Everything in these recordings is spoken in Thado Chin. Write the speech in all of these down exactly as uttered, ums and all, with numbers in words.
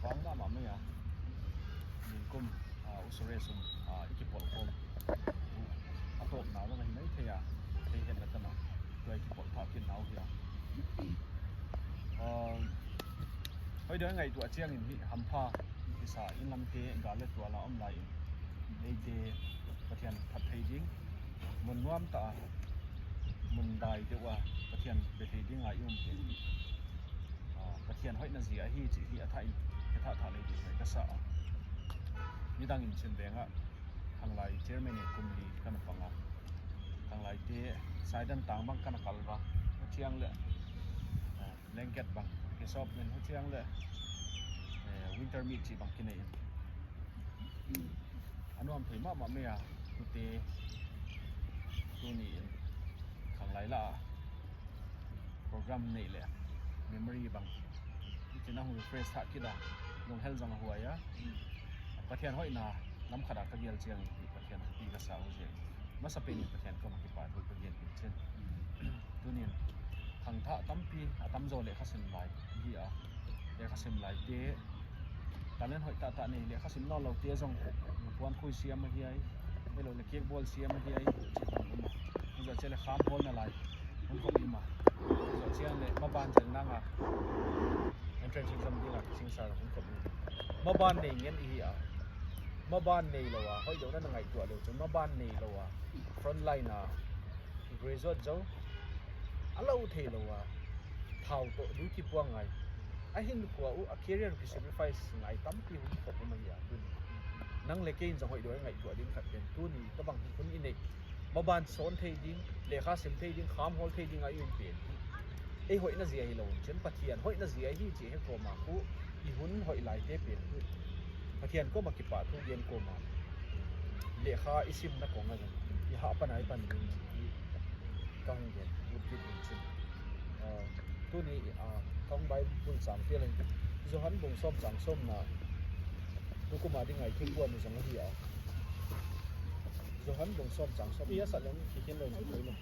Pang mama mai a. Ningkum, ah, u Suresh um, ah, i kipol khom. U, a top na lo mai mai thei a. Thei hen na tama. Tua i kipol tha kin nau hi a. Ah, hoi doi ngai tua chiang in hi hampha. Kisa in lam te ga le tua la um lai in. Nei te Pathian phat thei ding. Mun nuam ta a. Mun dai deuh a. Pathian be thei ding a i um te. Ah, Pathian hoina zia hi, chi hi a tha in, a tha tha lei ding ka sa a. Midang in chin veng a, Khanglai chairman in kum li kana pang a. Khanglai te, Saidan tang bang kana kal va. Chiang le, ah, blanket bang, ke sop nen chiang le, eh, winter meat chi bang kinei in. Anuam thei mama mai a, tute, tuni in, Khanglai la, program nei le, memory bang. Iti na hung refresh tha kit a, lunghel jong a huai a. Pathian hoina, lam khat a ka gel chiang, Pathian pi ka sa u jeng. Masa pen in Pathian koma kipa thu ka gel kit chen. Tunin, khangthah tampi, a tamjo lekha sim lai, hi a. Lekha sim lai te, talent hoi tah tah nei, lekha sim lou lou te jong, puan khui siam ahi ai. Hello, le cake bol siam ahi ai. Chu che le kham bol na lai. Hun khop ima. Chu che le maban jel nanga. Entrance exam dinga sing sa hun khop ima. Maban nei ngen ihi a. Maban nei lou a. Hoi deuh na na ngaituah leu chu. Maban nei lou a. Front line a. Graduate jo. A lou thei lou a. Thao toh duty puang ngai. A hinkhua u, a career ki sacrifice ngai tampi hun khop um ahi a. Tuni. Nang le kei in jong hoi deuh a ngaituah ding khat pen. Tuni, tabang hun i nei. Maban son thei ding, lekha sim thei ding, kham hol thei ding a i um pen. Ei hoina zia hi lou, chen Pathian hoina zia hi chi he koma khu, i hun hoi lai te pen khu. Pathian koma kipa thu gen koma. Lekha i sim na kong a jong, i hah pan a i pan ding chi hi. Ka hung gen, lut kit ding chin. Ah, tuni, ah, ka hung Bible chang te leng. Johan bung som chang som na. Tukum a ding a i thingpuan jong ahi a. Johan bung som chang som. Iya sa leng, kikin leng, kikin leng.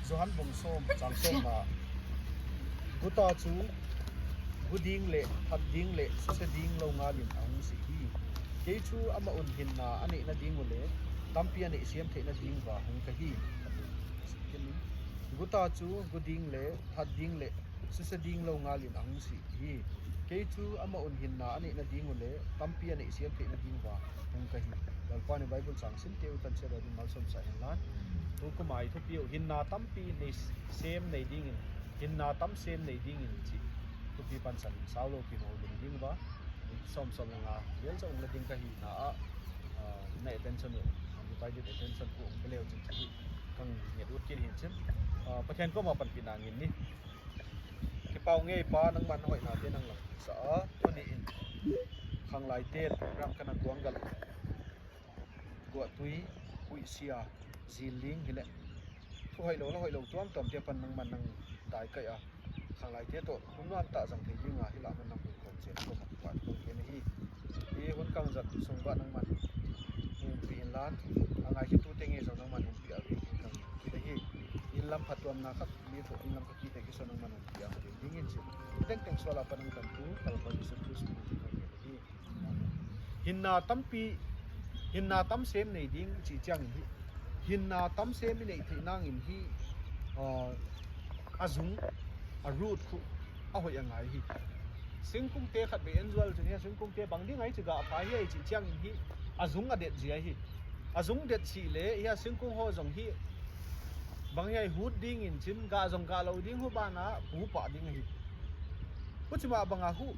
Johan bung som, chang som na. Guta chu, gu ding le, that ding le, suse ding lou ngal in ahung si hi. Kei chu ama un hinna anei na ding u le, tampi anei siam thei na ding uva hung ka hi. Guta chu, gu ding le, that ding le, suse ding lou ngal in ahung si hi. Kei chu ama un hinna anei na ding u le, tampi anei siam thei na ding uva hung ka hi. Lalpa in Bible chang sim te u tan sia ding malsom sa hen lan. Tukum a i thupi u hinna tampi nei sem nei ding in, hinna tam sem nei ding in chi. Thupi pansan sao lou ki hou ding ding uva. Som som nga, vel sa ung la ding ka hi na a, ah, na attention u, divided attention ku ung leu chin chi. Kang nget ut kit hin chin. Ah, Pathian koma panpi na ngin ni. Kipau ngei pa nangman hoina te nang lang sa a, tuni in. Khanglai te program kana guang gal. Guahtui, Huisia, Ziling hile. Thu hoilou la hoilou tuam tuam te pan nangman nang dai kai a. Khanglai te toh, hun nuam tah jang thei ding a, hi lah man nang hun khom chen koma kipa thu kong khen ahi. Hi hun kang jat sung ba nangman. Umpi in lan, a ngai kit tu te nge jong nangman umpi a ve kang kit ahi. In lam phat tuam na khat, mi toh in lam khat kit te kiso nangman umpi a ve ding in chin. Teng teng suala pa nang kan tu, Kalvari Jesu Christ min in kong khen ahi. Hinna tampi, hinna tam sem nei ding chi chiang in hi. Hinna tam sem i nei thei nang in hi, ah, a jung, a root khu, a hoi a ngai hi. Singkung te khat be en jual chun hi, singkung te bang ding ai chi ga pha hi ai chi chiang in hi, a jung a det ji ai hi. A jung det si le, hi a singkung ho jong hi, bang hi ai hut ding in chin, ga jong ga lou ding hu bana, pu pa ding hi. Pu chi ma bang a hu,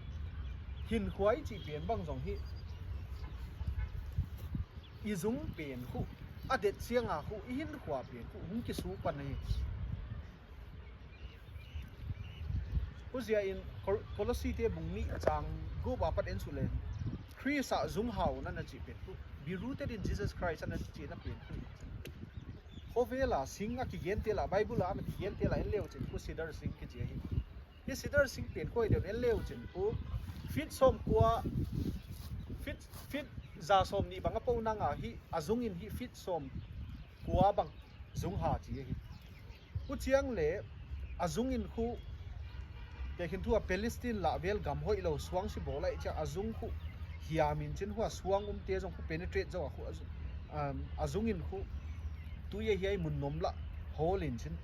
hin khuai chi pen bang jong hi. I jung pen khu, a det siang a khu, i hin khua pen khu, hung kisu pan ahi. Huzia in Kol-, Kolosi te bung ni chang gup a pat en su le. Christ a jung hau na na chi pen khu. Be rooted in Jesus Christ a na chi na pen khu. Khovel a sing a kigen te la, Bible a ama kigen te la, en leu chin khu cedar sing kichi ahi. Hi cedar sing pen koi deu en leu chin pu. Feet som kua, feet, feet, Ja som ni bang a po nanga hi, a jung in hi feet som kua bang jung ha chi ahi. Huchiang le a jung in khu, tekhin thu a Palestine lah vel gam hoilo suang si bol a i chia a jung khu hiam in chin hua suang um te jong khu penetrate jo a khu a jung, um, a jung in khu tui a hiai mun nom lah hol in chin.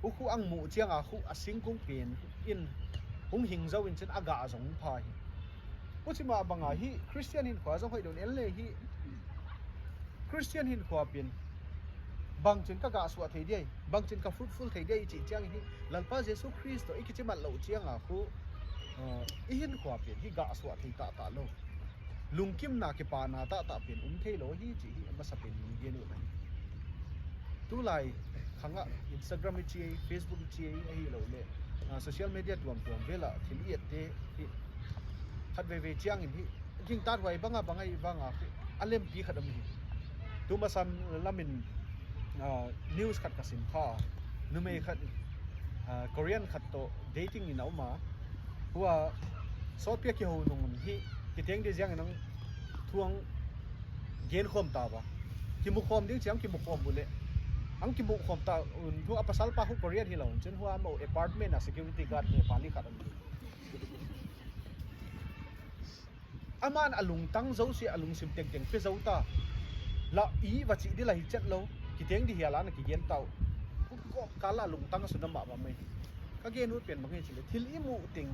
Hu khu ang mu chiang a khu a singkung pen in hung hing jo in chin a ga jong pha hi. Huchi ma banga hi Christian hin khua jong hoi don en le hi Christian hin khua pen bang chin ka ga suah thei diai, bang chin ka fruitful thei diai i chi chiang hi Lalpa Jesu Christ to i kichi mat lo chiang a khu, uh, i hin khua pen hi ga suah thei ta ta lo. Lungkimna kipana ta ta pen um thei lo hi chi hi masa pen ni gen u. Tulai khanga Instagram i chi, Facebook i chi, ahi lo le, ah, social media tuam tuam vela thil i et te hi khat ve ve chiang in hi ging tat huai banga banga i banga khu a lempi khat am hi. Tu masam lamin, ah, news khat ka sim kha. Numei khat, ah, Korean khat to dating in a um a. Hua sotpia kiho nung hi kiteng di jiang in ang thuang gen khom ta ba. Kimu khom ding chiang kimu khom bu le. Ang kimu khom ta un thu a pasal pa khu Korean hi lo un chen hua mo apartment a security guard ne pa li khat an. Aman a lungtang jouse a lungsim teng teng pe jo ta. La i va chi di la hi chet lo. Kiteng di hia la na kigen tau. Khu ko ka la lungtang a su na ma ba mai. Ka gen ut pen bang hi chi le. Thil i mu teng.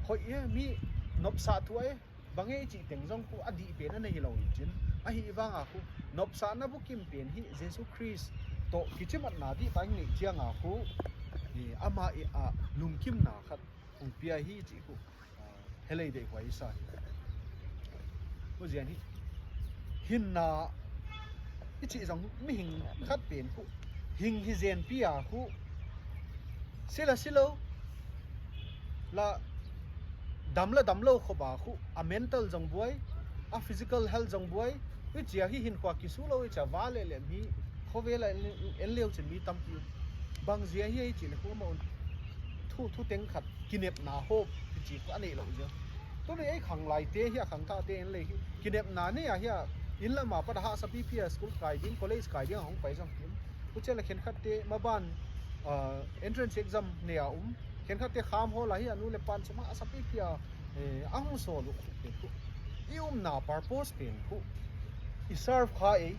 Hoi e mi nopsa thu e. Bang e chi teng jong khu a di pen a na hi lo in chin. Ahi vang a khu nopsa na bukim pen hi Jesu Christ to kichi mat na di ta nei chiang a khu. E, ama e a lungkim na khat. Hung pia hi chi khu, ah, helei dei huai sa hi. Khu zian hi. Hinna i chi jong mihing khat pen khu. Hing hi zen pia khu. Sila silo. La dam la dam lo kho ba khu. A mental jong buai. A physical health jong buai. I chia hi hin khua kisu lo i chia va le le mi. Kho ve la en leo chin mi tam pi. Bang zia hi i chi le khu ma un. Thu, thu teng khat. Kinepna hope, kichi khu a nei lo jia. Tuni ei khang lai te hi a khang tha te en le hi. Kinepna nei a hi a. In lama pat a ha sa pi pi a school kai ding, college kai ding a hong pai jong kim. Khu che le khen khat te ma ban, ah, entrance exam nei a um. Khen khat te kham ho la hi a nu le pan chuma a sa pi pi a. Eh, a hong so lu khu pen khu. I umna purpose pen khu. I serve kha ei.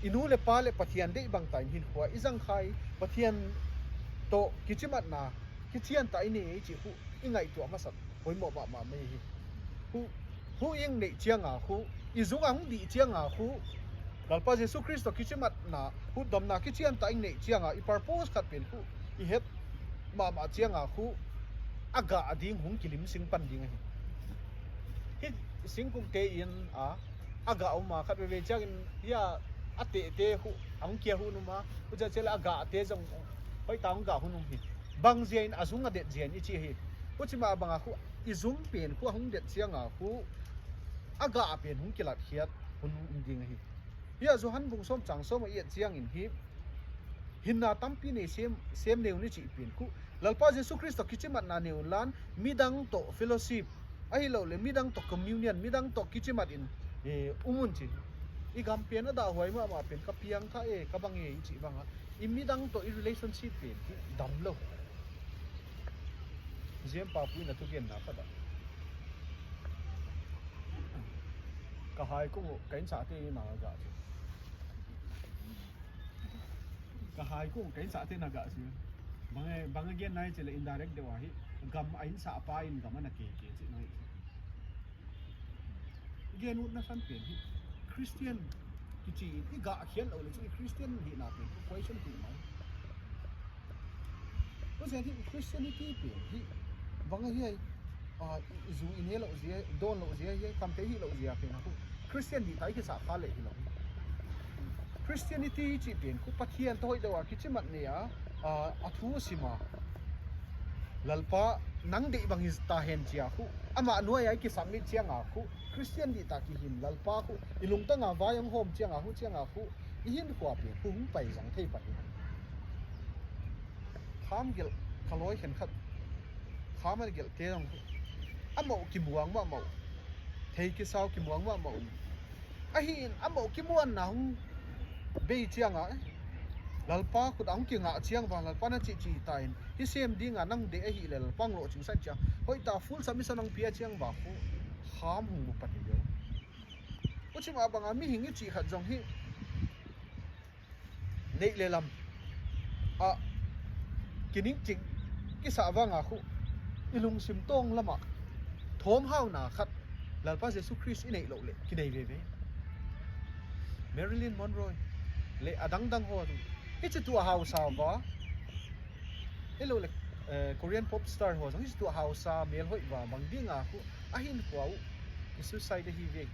I nu le pa le Pathian dei bang ta in hin khua. I jang kha ei. Pathian to kichi mat na. Kichian ta i nei chi khu i ngaihtuah masat poimoh mahmah mai hi. Khu, khu i nei chiang a khu, i jung a hung di chiang a khu, Lalpa Jesu Christ to kichi mat na, khu domna kichian ta i nei chiang a, i purpose khat pen khu, i het mahmah chiang a khu, a ga a ding hung kilim sing pan ding ahi. Hi singkung te in a, a ga um a khat ve ve chiang in, hi a, a te te khu, a hung kia hu numa, khu cha che le a ga te jong, hoi ta hung ga hu num hi. Bang zia in a jung a det zia in i chi hi. Huchi ma bang a khu i jung pen khu a hung det chiang a khu a ga pen hung kilat khiat hun um ding hi. Hi a Johan bung som chang som a i et chiang in hi. Hinna tampi nei sem, sem neu ni chi pen khu. Lalpa Jesu Christ kichi mat na neu lan midang to fellowship. Ahi lo le midang to communion, midang to kichi mat in, eh, um un chi. I gam pen a da huai mahmah pen ka piang tha e, ka bang e i chi bang a. I midang to i relationship pen hi dam lo. Ziam pa pui na tu gen na ka da. Ka hai kung u, ka in sa te na ga chu. Ka hai kung u, ka in sa te na ga chu. Bang e, bang a gen nai che le indirect de wa hi. Gam a in sa pa in gam a na ke ke chi nai. Gen ut na san pen hi. Christian kichi i ga khian lo le chu Christian hi na pen question ti mai. Ko se hi Christianity pen hi. Bang hi ai. A, zu i ne lo zia, don lo zia hi, kam te hi lo zia pen a khu. Christian di tai kisa kha le hi lo. Christianity chi pen khu Pathian to hoi do a kichi mat ne a, a, a thu sima. Lalpa, nang dei bang hi ta hen chia khu. Ama nuai ai ki submit chiang a khu. Christian di ta ki hin Lalpa khu. I lungtang a vai ang hom chiang a khu, chiang a khu. I hin khua pen khu hung pai jang thei pa hi. Kham gel ka loi khen khat. Kham an gel te jong khu. Amo ki muang ma mo. Hei kisau kimuang mama um. Ahin amau kimuanna hung bei chianga, eh, Lalpa khut a hung kinga chiang vang Lalpa na chi chi ta in hi sem dinga nang de ahi le Lalpa lo ching san chiang. Hoi ta full submission ang pia chiang va khu kham hung mu pati yo. Uchima banga mi hing i chi khat jong hi nei le lam a kining ching kisa vanga khu i lungsim tong lama thom hauna khat Lalpa Jesu Christ i nei lo le kinei veve. Marilyn Monroe le adang dang ho hi chi tu a hausa va, hello le, eh, Korean pop star ho jong hi chi tu a hausa mel hoi va bang dinga khu ahin khua u ki suicide hi ve.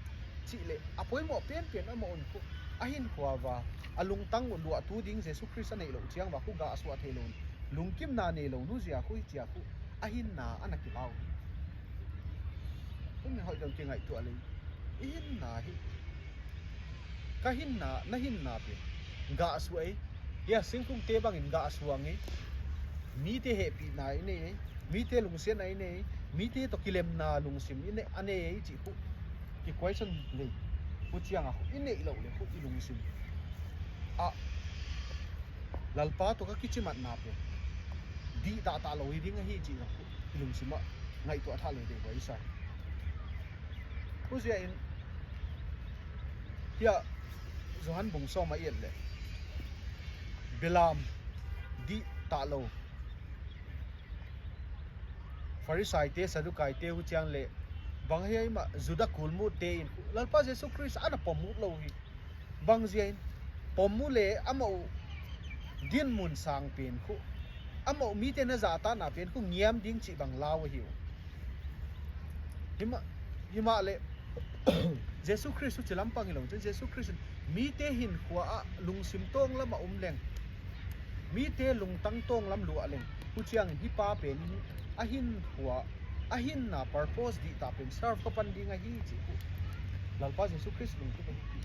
Chi le a poimo pen pen ama un khu ahin khua va a lungtang u lua tu ding Jesu Christ a nei lo chiang va khu ga a suah thei lo lungkim na nei lo nu zia khu hi chia khu ahin na ana kilau. Kum hoi dong ki ngai tu a le i hin na hi ka hin na na hin na pe ga suai ya singkung te bangin ga suang e. Mi te he pi na i nei e. Mi te lungsian a i nei e. Mi te to kilem na lungsim i nei a nei e chi khu. Ki question le. Khu chiang a khu i nei lo le khu i lungsim a Lalpa to ka kichimat na pe di ta ta lo hi ding a hi chi khu i lungsim a ngai tu a tha le de vai sa. Khu zia in hia Johan bung som a i et le belam di ta lo. Pharisai te, Sadukai te hu chiang le bang hei ma Juda kulmu te in Lalpa Jesu Christ ana pomu lo hi. Bang zia in pomu le amau din mun sang pen khu amau mi te na za ta na pen khu ngiam ding chi bang lau hi. Hima hima le Jesu Christ chu chilam pang hi lo. Jesu Christ mi te hin khua a lungsim tong lama um leng. Mi te lungtang tong lam lua leng. Hu chiang hi pa pen in a hin khua a hin na purpose di ta pen serve ka pan ding a hi chi khu. Lalpa Jesu Christ lungtup a hi.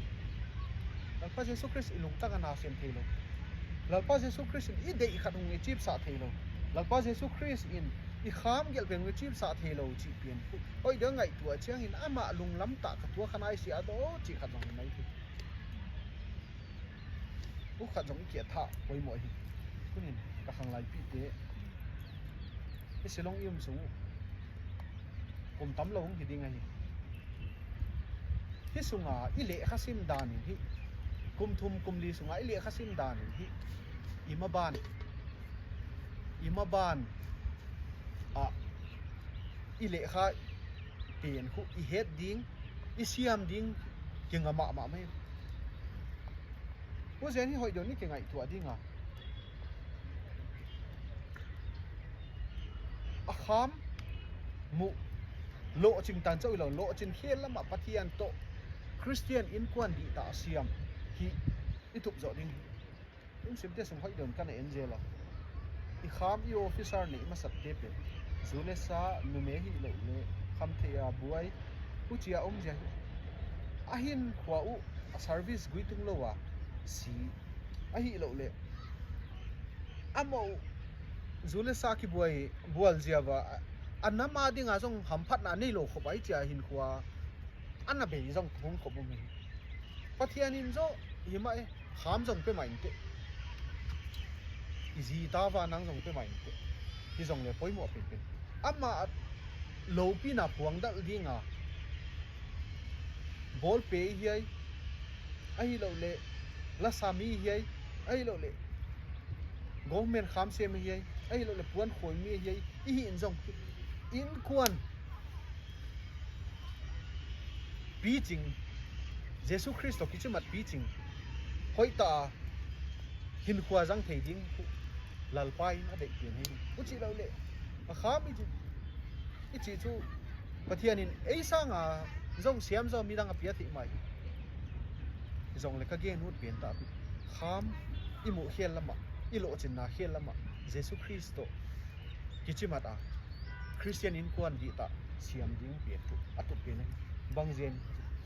Lalpa Jesu Christ i lungtang a na sem thei lo. Lalpa Jesu Christ in i dei khat hung i chip sa thei lo. Lalpa Jesu Christ in i kham gel pen hung i chip sa thei lo chi pen khu. Hoi dong ngai tu a chiang in ama lunglam ta ka tua khanai si a do chi khat hung nai thei. Pu khat jong i kia tha poimo hi. Kunin ka khang lai pi te. I silong i um sung u kum tam lo hung hi ding a hi. Hi sunga i le kha sim dan in hi. Kum thum kum li sunga i le kha sim dan in hi. I ma ban. I ma ban. A i le kha pen khu i het ding i siam ding ki nga ma ma mai. Pu zen hi hoi dong ni ki ngai tu a ding a. A kham mu lo ching tan chau lo lo chin khel lama Pathian to Christian in kuan di ta siam hi i tup zo ding. Tum sim te sung hoi dong kan en je lo. I kham i officer ni i masat te pe. Zu le sa nume hi lo le kham thei a buai. Pu chia um je. A hin khua u a service gui tung lo a si. A hi lo le. Amo zu le sa ki buai bual zia va. A nama ding a zong hamphat na nei lo khop ai chia hin khua. Ana bei zong hung khop um hi. Pathian in zo hi ma e. Kham zong pe mai inte. I zi ta va nang zong pe mai inte. Hi zong le poimo pen pen. Ama lo pi na puang dal ding a. Bol pe hi ai. A hi lo le la sa mi hi ai. A hi lo le government kham se mi hi ai. A hi lo le puan khoi mi hi ai. I hi in zong. In kuan. Pi ching, Jesu Christ to kichimat pi ching, hoi ta hin khua zang thei ding khu Lalpa in a dei pian hi. Pu chi lo le, a kham i chi, i chi chu Pathian in ei sanga zong siam zo mi dang a pia thei mai. Zong le ka gen ut pian ta pi. Kham i mu khel lama, i lo chin na khel lama, Jesu Christ to kichimat a. Christian in kuan di ta siam ding pi a tu a tu pi ne. Bang zen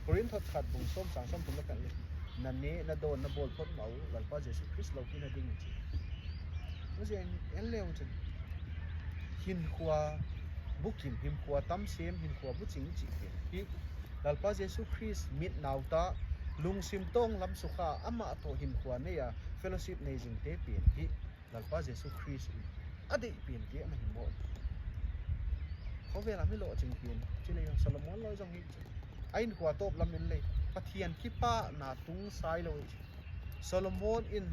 Korinth khat bung som sang som tum la kan le. Na ne na don na bol phot mau Lalpa Jesu Christ lo pi na ding chi. Bang zen en leu chen. Hin khua bukim hin khua tam sem hin khua bu ching chi pi. Hi Lalpa Jesu Christ mit nau ta, lungsim tong lam sukha, ama toh hinkho nei a, fellowship nei jing te pen hi Lalpa Jesu Christ in adei pen ti ana hi mo. Khovel a mi lo ching pen, chule Solomon lo jong hi chu. A hinkho top lam in le, Pathian kipana tung sai lo hi chu. Solomon in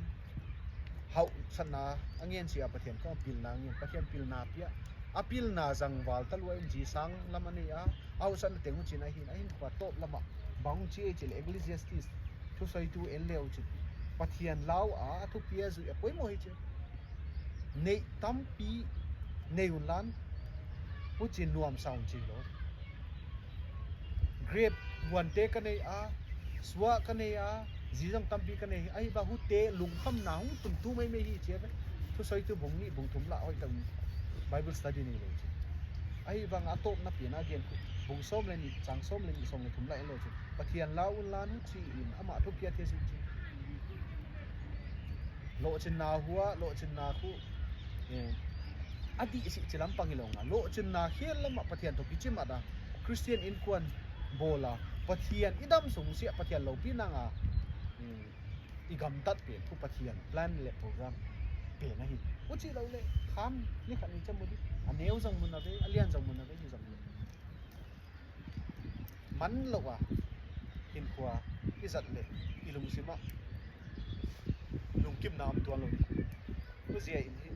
hausatna angen chia Pathian kong pilna angen, Pathian pilna pia. A pilna jangval talua in ji sang lam anei a, a hausatna teng u chin ahin, a hinkho top lama bang chi e chile Ecclesiastes thusoitu en leu chin. Pathian lau a, a thupi a jui a poimo hi chin. Nei tampi nei un lan, u chin nuam saun chi lo. Grape huan te ka nei a, sua ka nei a, ji jong tampi ka nei. Ahivang hute lungkhamna hung tum tu mai mai hi chi ve. Thusoitu bung ni bung thum la hoi tang Bible study nei lo chi. Ahivang a topna pen a gen khu bung som le ni, chang som le ni, som le thum la en lo chi. Pathian lau un lan u chi in ama thupi a the su chi. Lohchinna hua, lohchinna khu, eh, adih si chi lampang hi lo nga. Lohchinna khel lama Pathian toh kichim a da. Christian inkuan bola, Pathian i dam sung sia, Pathian lopi nanga, eh, i gamtat pen khu Pathian plan le program pen ahi. U chi lo le, kham ni khat ni cham mu di. A neu jong mun ave, a lian jong mun ave, hi jong mun. Man lo a, hinkho a, i jat le, i lungsim a, lungkimna um tuan lo di. Huzia in hi,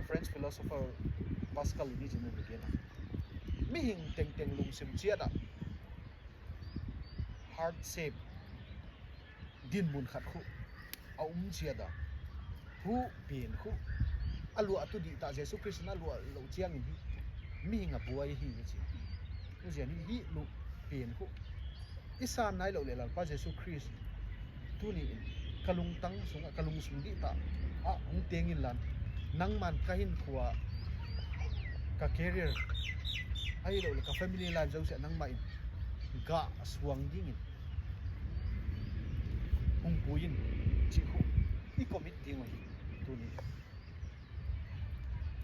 French philosopher Pascal in hi jin na gen a. Mihing tengteng lungsim chiat a, heart shape, dinmun khat khu a um chiat a, hu pen khu a luah tu dih ta Jesu Christ in a luah lo chiang in hi mihing a buai hi chi. Huzia in hi lu pen khu i san nai lo le Lalpa Jesu Christ tuni in ka lungtang sunga ka lungsung dih ta a hung teng in lan, nangman ka hinkho a ka career ahi lo le ka family life jouse nangma in ga suang ding in hung pui in chi khu i commit ding u hi tuni.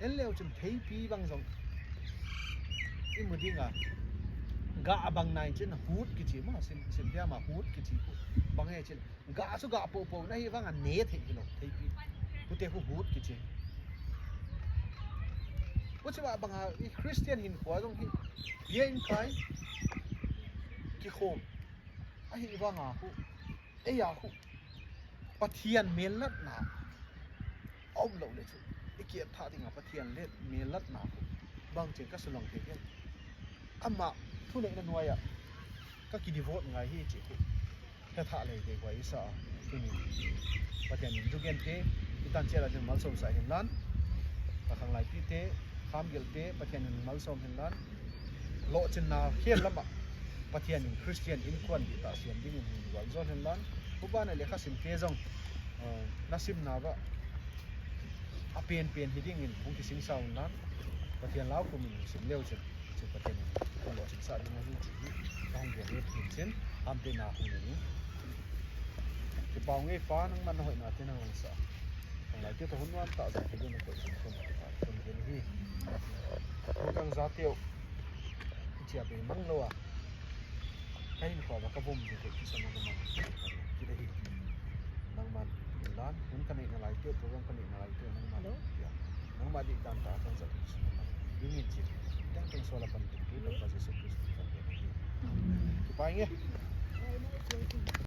En leu chun theipi bang jong i mu ding a, ga abang nai chin hut kichi ma, sim, sim dia ma hut kichi khu. Bang e chin, ga chu ga po po na hi vang a ne thei hi lo, theipi. Hute khu hut kichi. Uchi wa bang a i Christian hinkho jong hi, bia in kai, kikhom. Ahi vang a khu, ei a khu. Pathian mellatna a um lo le chu, i kiat tha dinga Pathian le mellatna khu bang chen ka sulang thei hian. Ama thuneina nuai a ka ki devote ngai hi chi khu. He tha lei te koi sa a. Tuni Pathian in dugen te, i tan chia la jin malsom sa hin lan. Ka khang lai pi te, kham gel te, Pathian in malsom hin lan. Lohchinna khel lama Pathian in Christian inkuan dih ta siam ding in hin gual jol hin lan. Upa na le khasim te jong, eh, na sim na ba a pen pen hi ding in hung kising sa un lan. Pathian lau kum in sim leu chin, chin Pathian in hung lohchin sa ding a hi chi hi ka hung gel hi chin, ham te na hung ni. Kipau nge pa nangman na hoina te nang lang sa. Ang lai te to hun nuam ta jong te na ko chin ko ma ta ko ni hi. Ko kang ja teu. Chia be mang lo a. Ka hinkho a ka vom ni ko kisa na man. Ki de hi. Nangman lan, hun ka nei na lai teu, program ka nei na lai teu, nangman. Hello? Ya. Nangma di dan ta kan jat su na. Ding in chi. Teng teng so la pan tu ki, Lalpa Jesu Christ kan de hi. Kipai nge.